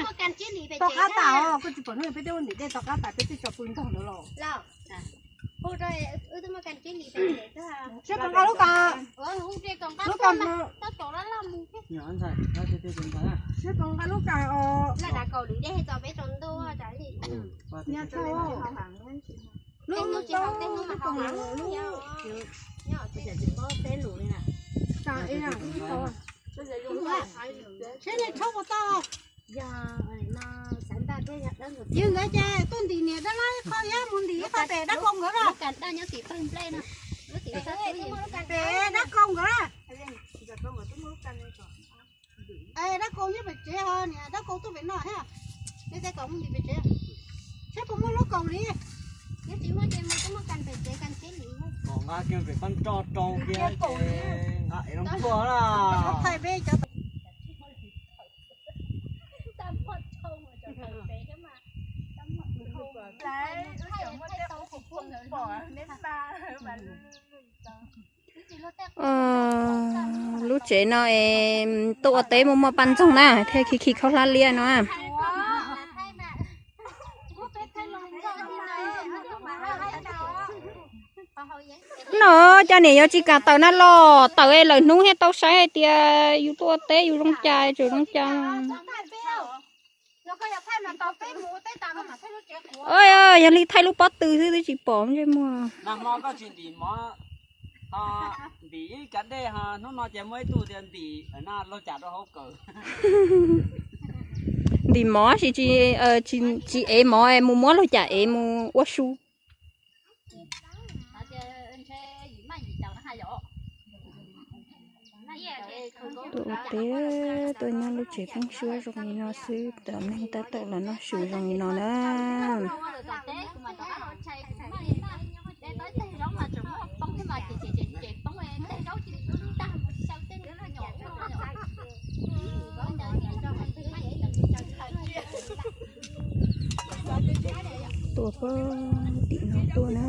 Tau qab tas os, koj tsis pom hnub peb twb ua ntim dej tau qab tas peb twb tso pw ntog ntawd los. Siab pom nqa lub kas. Lub kas. Siab pom nqa lub kas os. Nyob tau. Lub lub tau lub kas lub. Siab nej tshoob puas tau. Yog ntawd ces tuaj ntim niam dab laug ib qho thiab mus ntim ib qho pem dab Kau nkawd na. Pem dab Kau nkawd na. Dab Kau nyob pem tsev ho niam dab Kau tuaj pem no thiab. Nej tej kom mus ntim pem tsev. Saib puas muaj lub kaus li. Kom nqa kiag pem pab nroj rau kiag ces nqa es los tuaj na. Thaij peb cov. Lub tsev no es tuaj ua teb muaj muaj paj ntxoog na thiaj khi khi khaub hlab liab no. No cov niam yuav tsis kam tawm na los tawm es lawm hnub thiaj tau saib hais tias yus tuaj ua teb yus zoo cas tseem zoo cas. Yog li thaij lub pob tw xwb twb tsis pom ntsej muag. Ntim ib kav dej ho hnub no ces muaj ib tug tias ntim no laug cas rau hauv kawm. Ntim mov sis tsis ev mov mus muab laug cas ev mus ua su. Tuaj ua teb tuaj nyob lub tsev pheeb suab zoo li no xwb, cov neeg tab tom los noj su zoo li no na. Tuaj puag tim no tuaj na.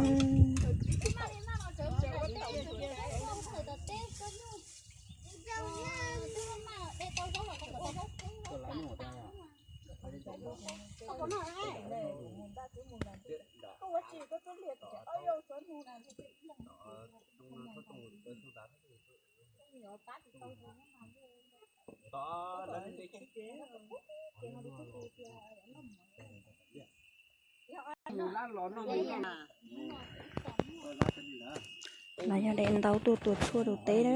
Los yog de ntaub tuaj tua tshuaj rau teb na.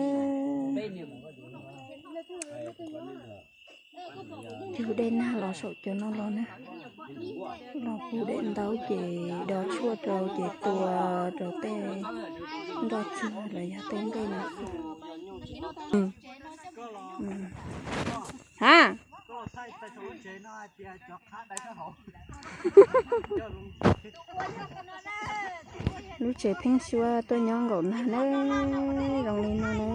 Yug dej nag los saum cov no los na. Los puag de ntaub ces do tshuaj rau ces tua rau tej nroj txig los yog tej nplej no. Ha, lub tsev pheeb suab tuaj nyob nkaum nag na, zoo li no na.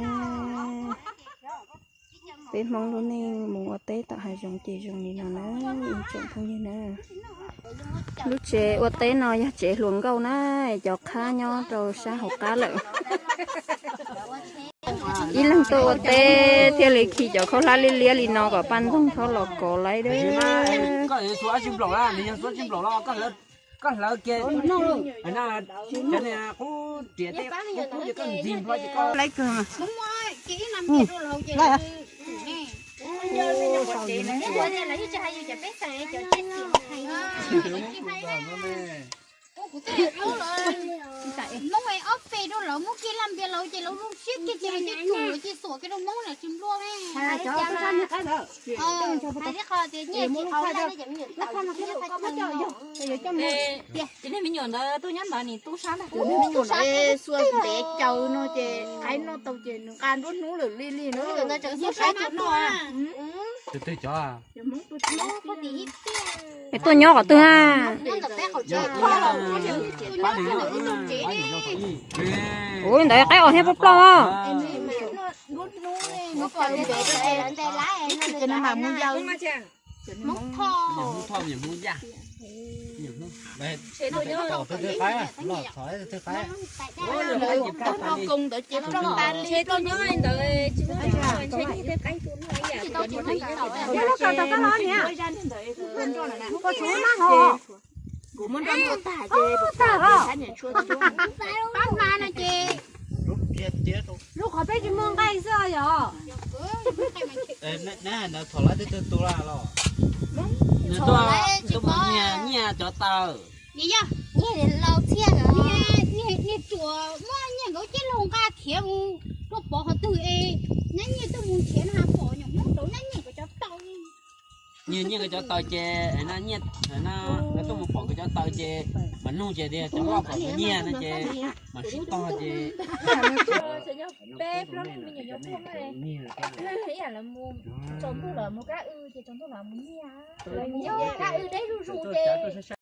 Peb Hmoob lub neej mus ua teb tom hav zoov ces zoo li no na, ib tsoom phooj ywg na. Lub tsev ua teb no yog tsev hluas nkauj na, cov qhab nyob rau sab hauv qab lawm. Ib leeg tuaj ua teb thiaj li khi cov khaub hlab liab liab li no kom paj ntxoog txhob los kov laib dab. Hmoob es ob peb rau lawv muab kiag laj npias lawv ces lawv zoo siab kiag ces lawv cia tsum lawv cia xuam kiag rau Hmoob na tsis nplua ne. Hais tias qhov tias nyiaj tsis qhov laj ne ces me nyuam tau laj ne. Ces nej me nyuam ntawd tuaj nyob ntawd nis tub sab ntag. Tub sab xua ntev caws no ces qaib noj tau ces nws nqa nruab hnub lawm li li na. Ntawd tseem xua qaib tau noj. Es tuaj nyob qhov twg na? Ua ntawd qaib os thiab ploj ploj. Ib chim ces nws mam mus yaws. Hmoob Thoj, Hmoob Thoj, Hmoob Yaj. Thoj Koo ntawd ces ntshe nyob ntawd tsis muaj ntshe nyiaj tej qaib tus no ib yam. Kuv muab nrog nrog tag ces tag os. Pab hma no ces lub qhov peb tsis muaj nqaij xwb yom. Neb hais ntawd thaum lawv twb tu tu la los? Nws tuaj, tuaj mus nyiag, nyiag cov taws. Nyiag, nyiag laus txhiaj, nyiag, nyiag tsuas muab nyiag nkawd cib laug nqa khiav mus rau pov qhov twg es nab nyiag tuaj mus nrhiav no has pom nyuam Hmoob tau nab nyiag nkawd cov taws. Nyiag, nyiag nkawd cov taws ces, nab nyiag, nab nkawd tuaj mus pom nkawd cov taws ces mas nug ces tias cov loj kom nkawd nyiag no ces mas sib tog ces. Peb plaub leeg me nyuam yaus tuaj ib yam lawv mus tsaus ntuj lawm mus kab w ces tsaus ntuj lawm mus nyiag. Kab w deb zuj zus ces